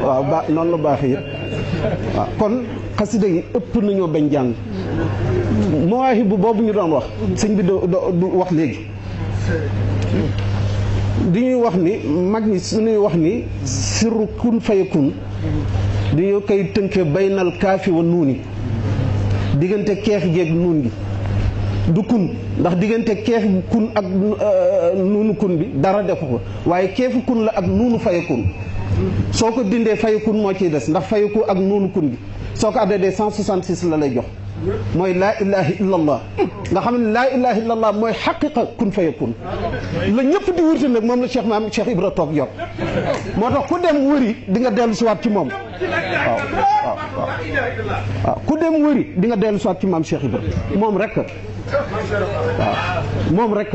waaw noonu la baax yëpp waaw kon xasida yi ëpp nañoo bañ jàng mawaahibu boobu ñu doon wax sëñ bi du wax léegi di ñuy wax ni mag ñi suñuy wax ni sirru kun fayakun dañoo koy tënkee baynal kaafi wa nuuni diggante keef geeg nuun gi du kun ndax diggante keef kun ak nuunu kun bi dara defu ko waaye keefu kun la ak nuunu fayakun soo ko dindee fayakun moo ciy des ndax fayaku ak nuunu kun bi soo ko addee 166 la lay jox mooy laa ilaha illallah nga xam ne laa ilaha illallah mooy xaqiqa kun fayakun la ñëpp di wurti nag moom la Cheikh maam Cheikh Ibra toog yor moo tax ku dem wëri di nga dellu siwaat ci moom waaw ku dem wëri di nga dellu siwaat ci maam Cheikh Ibra moom rek waaw moom rek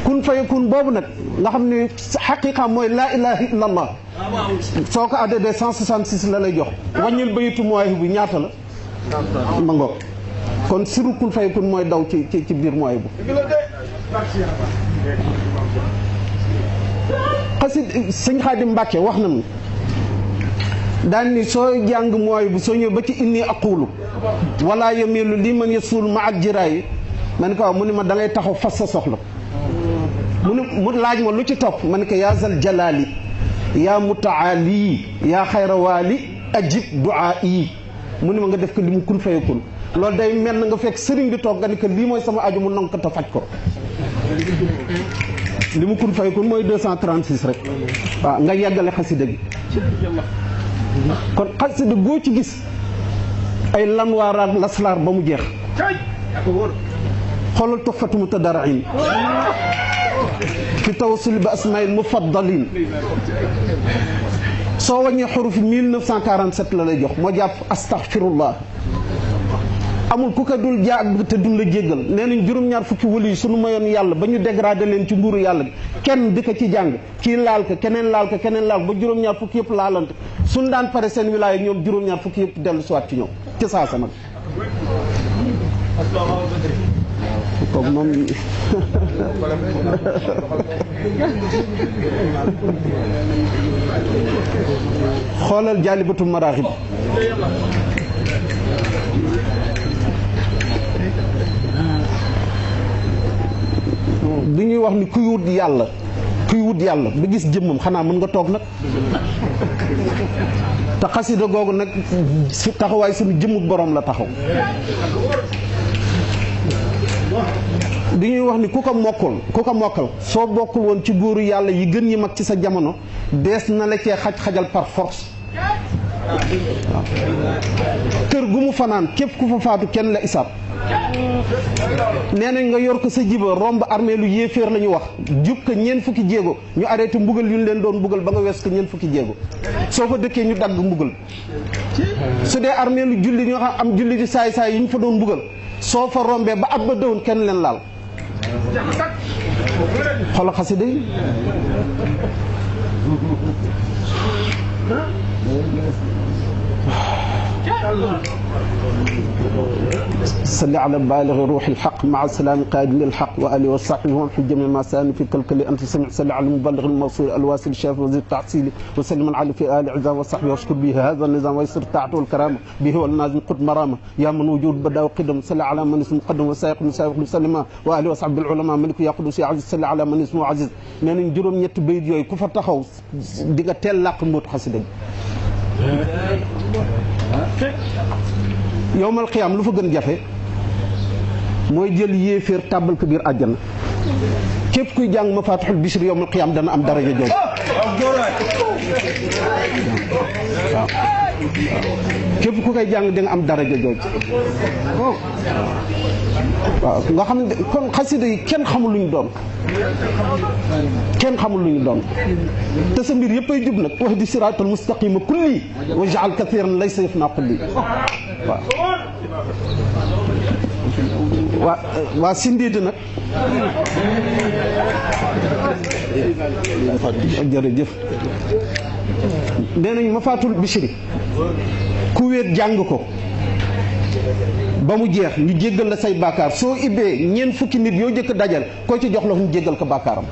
kun fayakun boobu nag nga xam ne xaqiqa mooy laa ilaha illallah soo ko addee 166 la lay jox wàññil bayitu Mawaahibu bi ñaata la ma ngoog kon siru kun fayakun mooy daw ci biir Mawaahibu xasid sëñ Xaadim Mbàkke wax na mu daan ni soo jàng Mawaahibu soo ñëw ba ci inni aqulu wala yamilu li man yasul ma al jiraayi ma ne ko waaw mu ne ma da ngay taxaw fas sa soxla mu laaj ma lu ci topp ma ne ko yaa zal jalaali yaa mutaali yaa xayrawaali ajib duaa yi mu ne ma nga def ko li mu kun fayakun loolu day mel na nga fekk sëriñ bi toog nga ni que lii mooy sama aju mu nangu ko te faj ko li mu kun fayakun mooy 236 rek waaw nga yeggale xasida gi kon xasida goo ci gis ay lanwaaraat laslaar ba mu jeex xoolal tuxfatu mutadarrin fi tawassul bi asmail mufaddalin soo wàññee xurufi 1947 la lay jox moo jàpp astaghfirullah amul ku ko dul jaag te dul la jéggal nee nañ juróom-ñaar fukki wëli yi suñu mayoon yàlla ba ñu dégradé leen ci nguuru yàlla bi kenn di ko ci jàng kii laal ko keneen laal ko keneen laal ko ba juróom-ñaar fukki yëpp laalante suñu daan pare seen wilaaya ñoom juróom-ñaar fukki yëpp dellu siwaat ci ñoom ci saasa nag kooku moom xoolal jaalibatu maraaxib bi ñuy wax ni kuy wut yàlla ba gis jëmmam xanaa mën nga toog nag te xasida googu nag si taxawaay suñu jëmmu borom la taxaw di ñuy wax ni ku ko mokkal soo bokkul woon ci góoru yàlla yi gën ñi mag ci sa jamono dees na la cee xajal par force waaw kër gu mu fanaan képp ku fa faatu kenn la isaab nee nañ nga yor ko sa jiba romb armée lu yéeféer la ñu wax jub ko ñeent fukki jéego ñu arrêté mbugal yu ñu leen doon mbugal ba nga wees ko ñeent fukki jéego soo fa dëkkee ñu dagg mbugal su dee armée lu julli ñoo xam am julli di saay yi ñu fa doon mbugal soo fa rombee ba at ba dëwoon kenn leen laal xoolal xasida yi salli ala baaligi ruuxi lxaq maa salaami qaadimi lxaq wa alihi wa sahbihi wa fi jami ma saani fi kalkali anta sami salli ala muballighi lmawsul alwasil shafi wa zid taxsili wa salliman ala fi ali izam wa sahbihi washkur bihi hada nizam wa yasir taat walkarama bihi walnazim qud marama ya man wujud badaw qidam salli ala man ismu qaddam wa sayiq musawiq salima wa alihi wa sahbi alulama maliku ya qudus ya aziz salli ala man ismu aziz nee nañ juróom-ñetti bayit yooyu ku fa taxaw di nga teel làq mbootu xasida yowmal xiyaam lu fa gën jafe mooy jël yéeféer tàbbal ko biir àjjana képp kuy jàng mafatihul bichri yowmal xiyaam dana am daraja jooju waaw képp ku koy jàng di nga am daraja jooju waaw nga xam ne kon xasida yi kenn xamul lu ñu doon te sa mbir yëpp ay jub nag wax di siraatal mustaqima kulli wa jaal kathiran laysa yafna kulli waaw waa sindiidi nag jërëjëf nee nañ mafatul bichri ku wéet jàng ko ba mu jeex ñu jéggal la say bàkkaar soo ibbee ñeent fukki nit yoo jëkk dajal koo ci jox la ñu jéggal ko bàkkaaram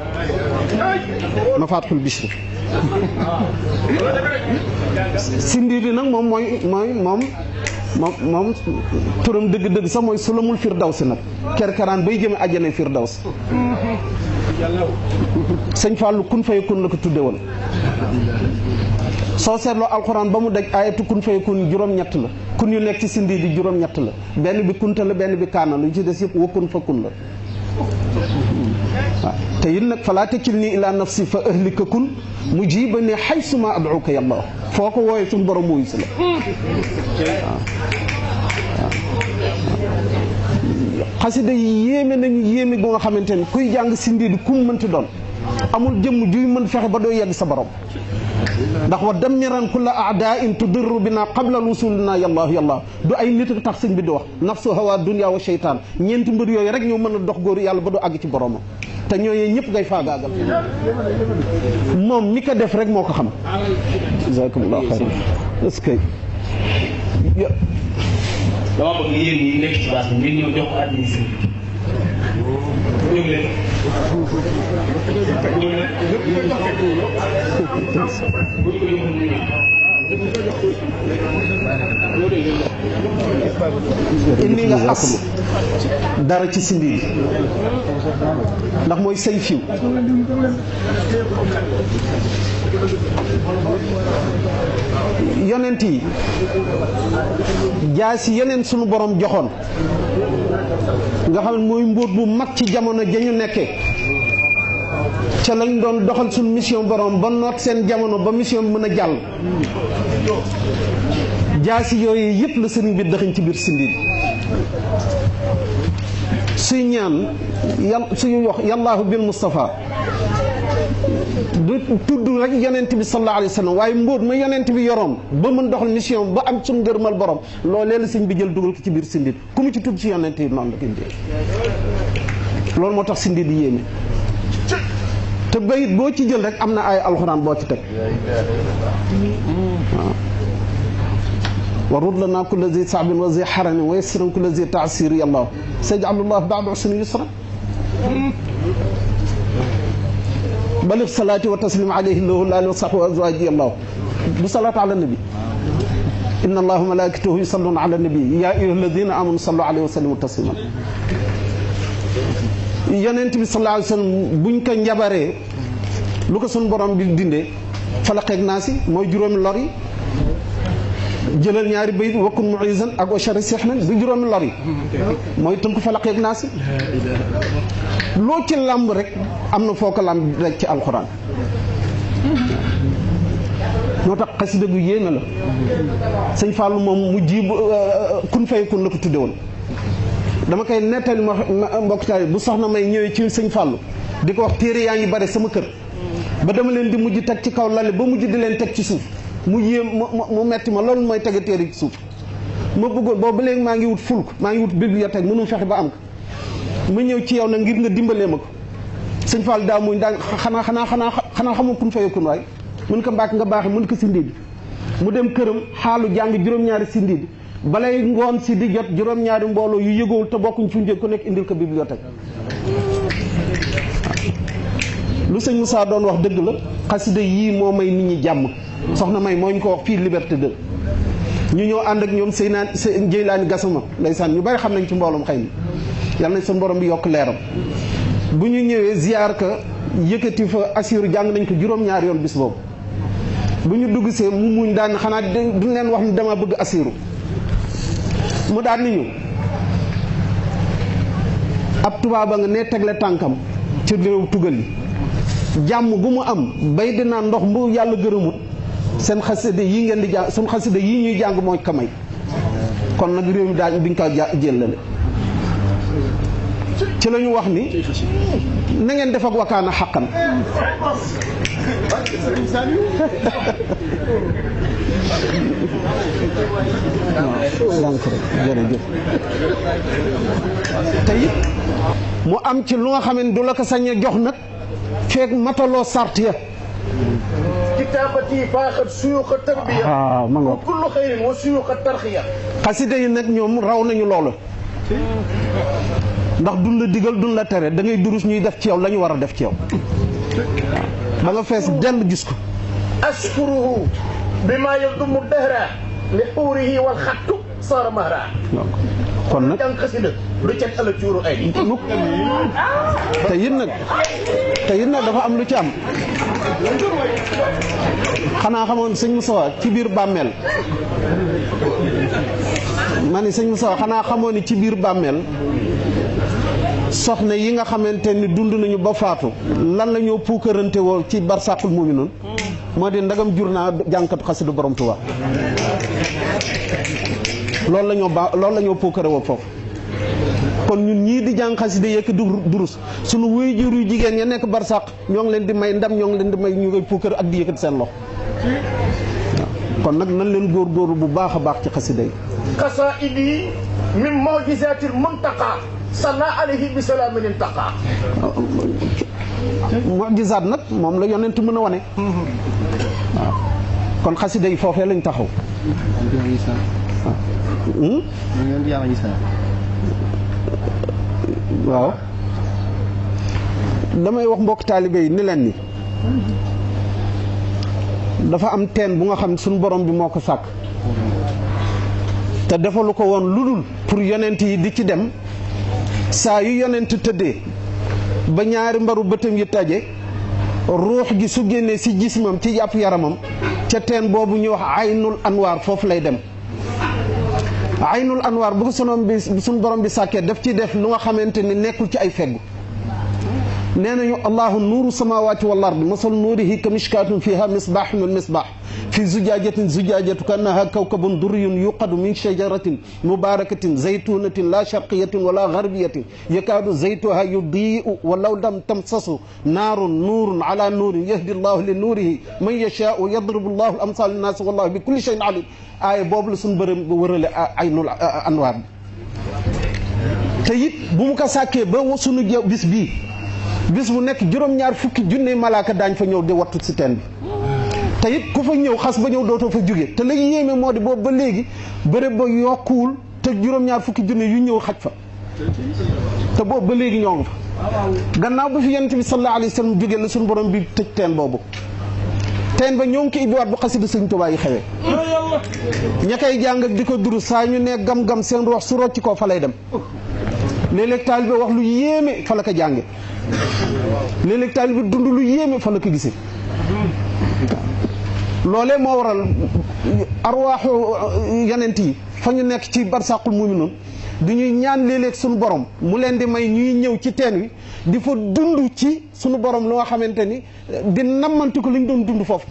Mafatihul Bichri Sindiidi nag moom moom turam dëgg-dëgg sax mooy Sulamul Firdawsi nag kerkeraan bay jëme àjjana Firdaws sëñ Fallou kun fayakun la ko tudde woon soo seetloo alxuraan ba mu daj ayatu kun fayakun juróom-ñett la kun yu nekk ci Sindiidi juróom-ñett la benn bi kunta la benn bi kaana lu ci des yëpp wakkun fa kun la waaw te it nag falaa takilnii ilaa nafsi fa ahlika kun mujibani haysuma ad'uka yàlla foo ko wooyee suñu borom mooy si la xasida yi yéeme nañu yéeme bu nga xamante ni kuy jàng Sindiidi kum mënti doon amul jëmm juy mën fexe ba doo yegg sa borom ndax wa dammiran kulla a'daa'in tudirru bina qabla wusulina yàlla yàlla du ay nit a tax sëñ bi di wax nafsu hawa dunya wa sheytaan ñeenti mbir yooyu rek ñoo mën a dox góoru yàlla ba du àgg ci boromam te ñooñu ñëpp ngay faagaagal moom mi ko def rek moo ko xam. jazakumullahu xayran. est-ce que. dama bëgg yéen ñi nekk ci base bi ngeen ñëw jox ko administrateur bi ñëw leen. indi nga as dara ci Sindiidi ndax mooy say fiw yonent yi jaasi yeneen sunu borom joxoon nga xam ne mooy mbóot bu mag ci jamono ja ñu nekkee ca lañ doon doxal suñu mission borom ba noot seen jamono ba mission bi mën a jàll jaasi yooyu yëpp la sëriñ bi dëxañ ci biir Sindiidi suy ñaan suy wax yallaahu bil Mustafa du tudd rek yonent bi sallallahu alayhi wa sallam waaye mbóot ma yonent bi yoroon ba mën doxal mission ba am suñu ngërmal borom loolee la sëñ bi jël dugal ko ci biir Sindiidi ku mu ci tudd ci yonent yi noonu la ko indee loolu moo tax Sindiidi yéeme te bayit boo ci jël rek am na ay alxuraan boo ci teg waaw wa rud lana kulla zi saabin wa zi xaranin wa yassiran kulla zi taasiri yàlla sayaj'alullah ba'da usrin yusra balix salaati wa taslim alayhi lahu wa sahbihi wa azwaaji yàlla bu salaatu ala nabi inna allaha wa malaikatahu yusalluna ala nabi ya ayyuha alladina amanu sallu alayhi wa sallimu tasliman yonent bi sallallahu alayhi wa sallam buñ ko njabaree lu ko suñu borom bi dindee falaqeeg naasi mooy juróomi lor yi jëlal ñaari bayit wakkun muizan ak oshari sihnan bi juróomi lor yi mooy tënk falaqeeg naasi loo ci làmb rek am na foo ko làmb rek ci alxuraan moo tax xasida gu yéeme la sëñ Fallou moom mu jiib kun fayakun la ko tudde woon dama koy nettali mbokk taal bu soxna may ñëwee ci sëñ Fallou di ko wax téere yaa ngi bare sama kër ba dama leen di mujj teg ci kaw lale ba mujj di leen teg ci suuf mu yéem mu metti ma loolu mooy tege téere ci suuf ma bëggoon boobu ba léegi maa ngi wut fulk maa ngi wut bibliothèque mënu fexe ba am ko ma ñëw ci yow nag ngir nga dimbalee ma ko sëñ Fall daa muñ daa xanaa xamul kun fayakun waay mun ko mbàkk nga baaxee mun ko Sindiidi mu dem këram xaalu jàng juróom-ñaari Sindiidi balay ngoon si di jot juróom-ñaari mbooloo yu yëgowul te bokkuñ fu njëkk ku nekk indil ko bibliothèque lu sëñ Moussa doon wax dëgg la xasida yii moo may nit ñi jàmm soxna may moo ñu ko wax fii Liberté 2 ñu ñëw ànd ak ñoom Jeylaani Gassama ndeysaan ñu bari xam nañ ci mbooloom xëy na yàlla nañ seen borom bi yokk leeram bu ñu ñëwee ziar ka yëkkati fa asiru jàng nañ ko juróom-ñaari yoon bis boobu bu ñu dugg see mu muñ daan xanaa duñ leen wax ni dama bëgg asiru mu daan ni ñu ab tubaaba nga ne tegle tànkam ci réew tugal yi jàmm gu mu am bay dinaa ndox mu yàlla gërëmut seen xasida yi ngeen di jàng seen xasida yi ñuy jàng mooy kamay kon nag réew mi daañ biñ ko jëllale ci la ñu wax ni na ngeen def ak wakaana xaqan jërëjëf te it mu am ci lu nga xam ne du la ko sañ a jox nag feeg mataloo sart ya kitaabati faaxat suyuqa tarbiya ma nga kullu xayrin wa suyuqa tarxiya xasida yi nag ñoom raw nañu loolu ndax duñ la digal duñ la tere da ngay durus ñuy def ci yow la ñu war a def ci yow ba nga fees dell gis ko ashkuruhu bima yadumu dahra li xuurihi wal xattu saara mahra kon nag jàng xasida du cet ala cuuru ay mukk te it nag dafa am lu ci am xanaa xamoon sëñ Moussa ci biir bàmmeel ma ni sëñ Moussa xanaa xamoon ni ci biir bàmmeel soxna yi nga xamante ni dund nañu ba faatu lan la ñoo puukarante woo ci barsàqul mu'minuun moo di ndagam jur naa jànkatu xasida borom Tuubaa loolu la ñoo puukare woo foofu kon ñun ñii di jàng xasida yekk durus sunu waajur yu jigéen ya nekk barsàq ñoo ngi leen di may ndam ñoo ngi leen di may ñu koy puukare ak di yëkkati seen loxo kon nag nan leen góorgóorlu bu baax a baax ci xasida yi qasaidi min mu'jizatil muntaqa salla alayhi bi salaamin intaqa mu'jizaat nag moom la yonent mën a wane waaw kon xasida yi foofee lañ taxaw waaw damay wax mbokk taalibe yi ni leen ni dafa am teen bu nga xam ne suñu borom bi moo ko sàkk te defalu ko woon lu dul pour yonent yi di ci dem saa yu yonent tëddee ba ñaari mbaru bëtam yi taje ruux gi su génnee si jismam ci yàpp yaramam ca teen boobu ñuy wax aynul anwaar foofu lay dem aynul anwaar bu ko suñu borom bi sàkkee daf ci def lu nga xamante ni nekkul ci ay feggu nee nañu allahu nuuru samawati wal ardi masal nuurihi ka mishkaatun fiha misbaaxun wal misbaax fi zujaajatin zujaajatu kannaha kawkabun durriyun yuqadu min shajaratin mubarakatin zaytunatin la sharqiyatin wala garbiyatin yakaadu zaytuha yudii'u walaw lam tamsasu naarun nuurun ala nuurin yahdi allahu li nuurihi man yashaau yadribu allahu al amsal linnaasi wallahu bi kulli shay'in alim aaya boobu la suñu bërëm wërale aynul anwaar bi te it bu mu ko sàkkee ba sunu bis bii bis bu nekk juróom-ñaar fukki junne malaaka daañ fa ñëw di wattu si teen bi te it ku fa ñëw xas ba ñëw dootoo fa jóge te la yéeme moo di boobu ba léegi bërëb ba yokkuwul te juróom-ñaar fukki junne yu ñëw xaj fa te boobu ba léegi ñoo ngi fa gannaaw ba fi yonent bi sallallahu alayhi wa sallam jóge la suñu borom bi tëj teen boobu teen ba ñoo ngi ko ibbiwaat bu xasida Sëñ Tuubaa yi xewee ña koy jàng ak di ko duru saa ñu ne gam-gam seen roox su rocc koo fa lay dem léeg-léeg taalibe wax lu yéeme fa la ko jànge léeg-léeg taalibe dund lu yéeme fa la ko gisee loolee moo waral arwaaxu yonent yi fa ñu nekk ci barsàqul mu'minuun di ñuy ñaan léeg-léeg suñu borom mu leen di may ñuy ñëw ci teen wi di fa dund ci suñu borom lu nga xamante ni di nammanti ko li ñu doon dund foofu